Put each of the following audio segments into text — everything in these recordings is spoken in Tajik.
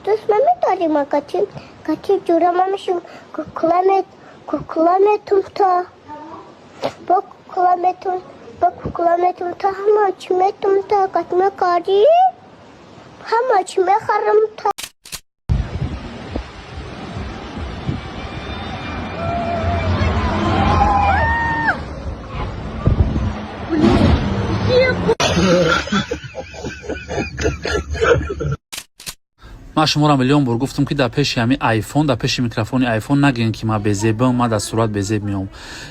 Дӯст намедорӣ ма кати ҷура мамешим, кукла метум та. Бо кукла метум, бо кукла метум та, ҳама чӣ метум та, катма карӣ? Ҳама чӣ мехарам та. Ман шуморо миллион бор гуфтам, ки дар пеши ҳами айфон, дар пеши микрофони айфон нагӯен, ки ман безебам, ман дар сурат безеб меом.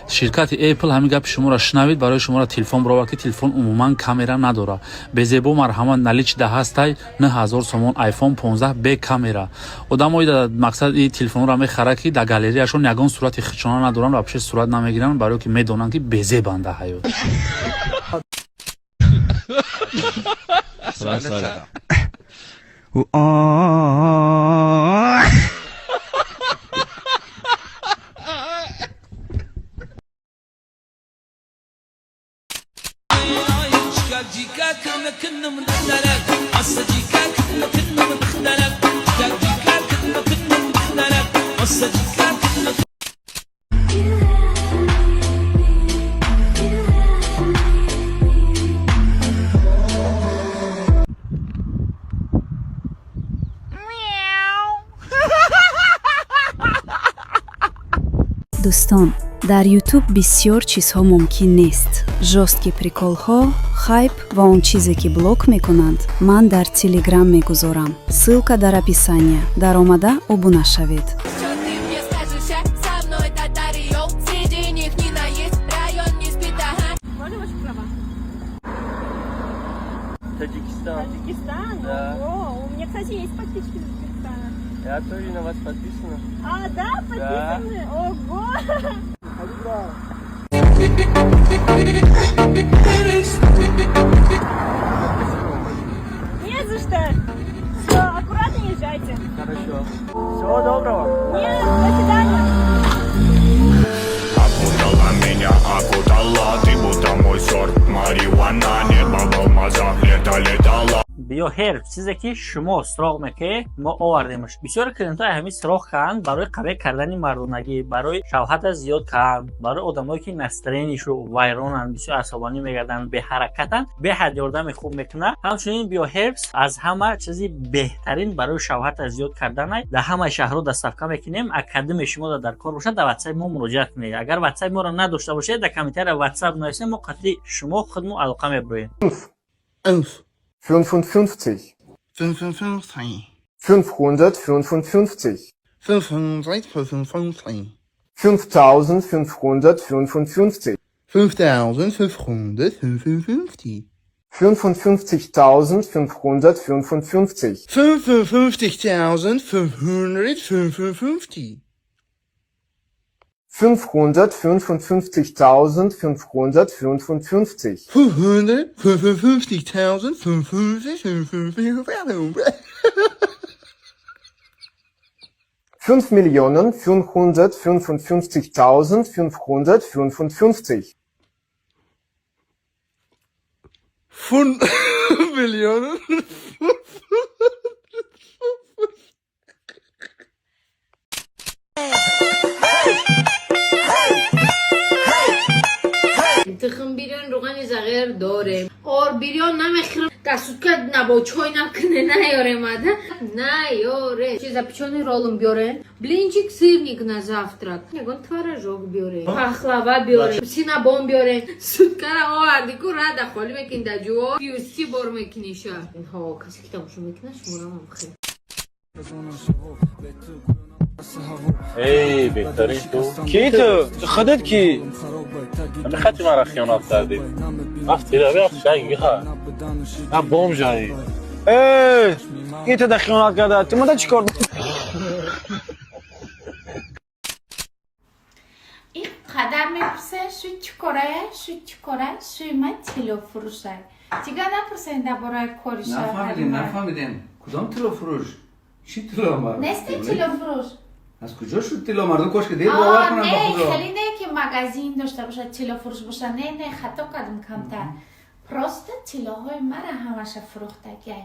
Ширкати Apple ҳамин гапи шуморо шунавид, барои шуморо телефон бировард, ки телефон умуман камера надорад. Безебо, марҳамат, наличда ҳастай, 9000 сомон айфон 15 бе камера. Одамои дар мақсад и телефонро мехарад, ки дар галереяшон ягон сурати хичона надоранд ва пеши сурат намегиранд, барое ки медонанд, ки безебанд дар ҳаёт. Дӯстон, дар Ютуб бисёр чизҳо мумкин нест: жёсткий приколҳо, хайп ва он чизе, ки блок мекунанд, ман дар Телеграм мегузорам. Ссылка дар описания. Даромада обуна шавед. Что ты мне скажешь, а? Со мной татары, йоу. Среди них не наесть, район не спит, ага. Можно ваши права? Таджикистан. Таджикистан? Да. Ого, у меня, кстати, есть подписчики из Таджикистана. Я тоже на вас подписана. А, да, подписаны? Ого! Не за что. Все, аккуратно езжайте. Хорошо. Всего доброго. Нет, до свидания. Окутала меня, окутала. Ты будто мой сорт марихуана. Небо в алмазах, лето летала. Биохерб, чизе ки шумо суроғ мекунед, мо овардемаш. Бисёри клиентҳои ҳамин суроғ карданд барои қавӣ кардани мардонагӣ, барои шавҳата зиёд кардан, барои одамое ки настроениешу вайронанд, бисёр асабонӣ мегарданд, беҳаракатанд, беҳад ёрдами хуб мекунад. Ҳамчунин Биохербс аз ҳама чизи беҳтарин барои шавҳата зиёд карданай. Дар ҳамаи шаҳрҳо доставка мекунем. Академия шумо дар кор бошад, дар ватсапи мо муроҷиат кунед. Агар ватсапи моро надошта бошед, дар комментария ватсап нависед, мо қатъи шумо худмо алоқа мебироем. 55, 55, 555, 555, 5555, 5555, 55.555, 55.555, 555.555, 555.555, 5.555.555, 5 Millionen. Тухм бирён, руғани зағир дорем. Ор бирён намехӯрам. Дастутка набо чой накуне, наёрем ада. Наёре. Чи запечённый роллом биёрем. Блинчик сырник на завтрак. Ягон творожок биёрем. Пахлава биёрем. Синабон биёрем. Суткара оварди ку рада холӣ мекунӣ, да ҷуво. Пюсти бор мекуниша. Ҳо, касе ки тамошо мекунад, шуморо хел. Эй, беҳтарин ту. Кӣ ту? Ту худат кӣ? Ҳами хати мара хиёнат кардӣ. Рафти рави шаг биха. На бомжаи. Эй, ки ту да хиёнат карда? Ту мада чӣ кор? Ин қадар мепурсен, шуй чӣ корая, шуй чӣ кора, шуй ман тиллофурӯшай. Дигар напурсен дар бораи кори. Нафаҳмидем, нафаҳмидем. Кудом тиллофурӯш? Чӣ тилло? Нестем тиллофурӯш? Аз куҷо шуд тилло? Мардум кошки дер бовар кунанд ба Не, худо. Хеле не ки магазин дошта бошад, тиллофурӯш бошад. Не, не, хато кардам камтар. Просто тиллоҳои мара ҳамаша фурӯхтагиай.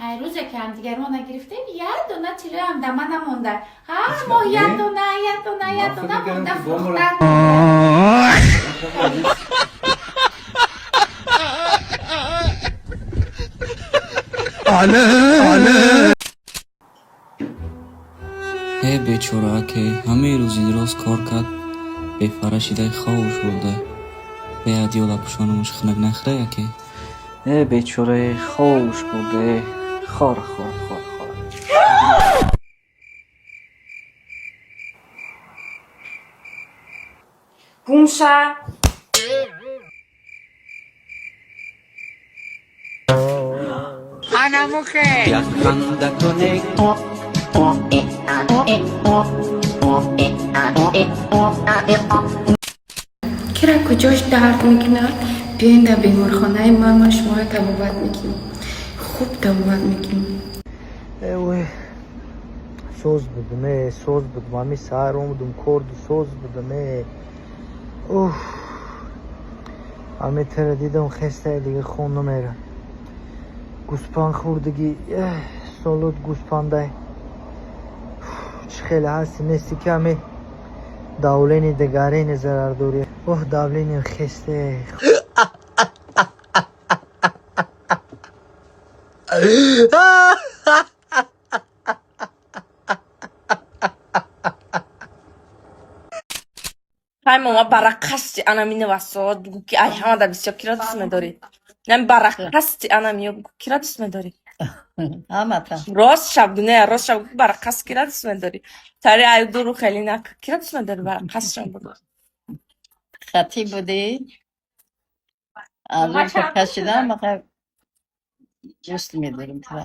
Ай рӯзе ки ҳамдигармо нагирифтем, як дона тиллоям да ман намонда. Ҳар моҳ як дона, як дона, як дона монда фурӯхтан. Э бечора, ке ҳамаи рӯзи дароз кор кард, бефара шидай ховуш бурда. Беадёла пӯшонамуш хунак нахӯра яке? Э бечорае, ховуш бурда, хор, хор, хор, хор. Гумша. Кира куҷош дард мекунад, биёен дар беморхонаи ман, ман шуморо табобат мекунем, хуб табобат мекунем. Ой, соз будам, э, соз будам, ҳами саҳар омадум, корду соз будам, э. Уф. Ҳами тара дидам, хестае, дига хун намера. Гӯспанд хӯрдагӣ, солот гӯспандай. Чӣ хеле ҳасти нести ки ҳами давление дигарини зарар дорӣ. Оҳ, давлением хесте. Ҳай мама, бараққасти анамина васоат бугӯ, ки ай ҳамада бисёр кира дӯст медорӣ? Нами бараққасти анамиё бугӯ, кира дӯст медорӣ? Ҳамата. Рост шаб, не, рост шаб, бугӯ, бараққаст кира дӯст медорӣ? Тари ай дуру хеле нак, кира дӯст медорӣ, бараққастшон бугӯ. Хатӣ будӣ, аз он кашидан мақа дӯст медорем тура.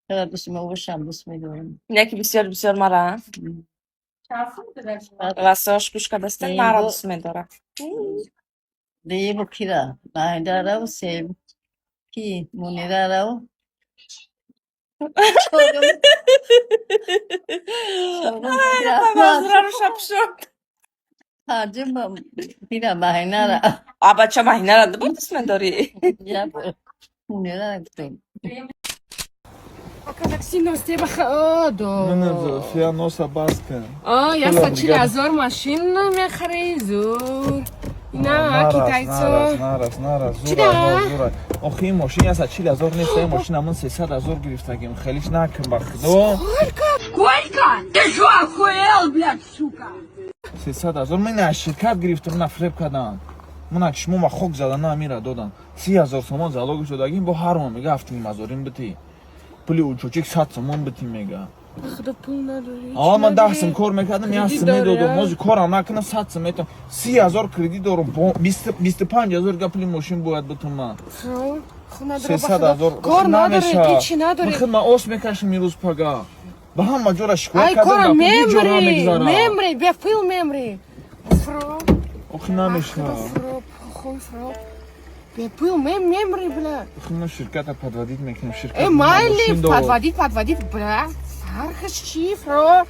Тура дӯст мебошам, дӯст медорем. Не ки бисёр бисёр мара васоаш гӯш кардастен, мара дӯст медорад. Дебу кира наҳидарав, себ ки мунирарав. Мазраро шапшод. Ҳаҷим кира маҳинара. А бача маҳинара дубор дӯст медорӣ? Мунирара гуфтем. Такси ностеба. Фия носа баска. А, я 140 000 машин мехарӣ, зур. Ина китайцо. Нарас, нарас, Чӣ да? зура. Охи, ин мошин 140 000 нест, ин мошин амон 300 000 гирифтагим. Хелиш накун, ба худо. Сколько? Сколько? Ты что, охуел, блядь, сука? 300 000 ман аз ширкат гирифтам, на фреб кардам. Мана чишмома хок зада, на амира додан. 30 000 сомон залог шудагим, бо ҳар моҳ мега 7,5 ҳазорим бити. Пули учочик 100 сомон бити мега. Худо, пул надорӣ. Ава ман 10 сум кор мекардам, як сум медодам. Мози корам накунам, 100 сум метам. 30 000 кредит дорум, 25 000 га пули мошин бояд битум ман. 300 000 Кор надорӣ, ҳечи надорӣ. Ман худ ман ос мекашам имрӯз пага. Ба ҳама ҷора шикоят Ай кардам, кора гапо ҳеҷ ҷо мемри, намегузарам. мемри, бепул мемри. Фро, Охи, намешавад. фро, хуй фро. Бепул мемри, бля. Охи, мо ширката подводить мекунем, ширкат Э, мо майли, мошин дод. Подводить, подводить, бля. Фархаш чи, фро?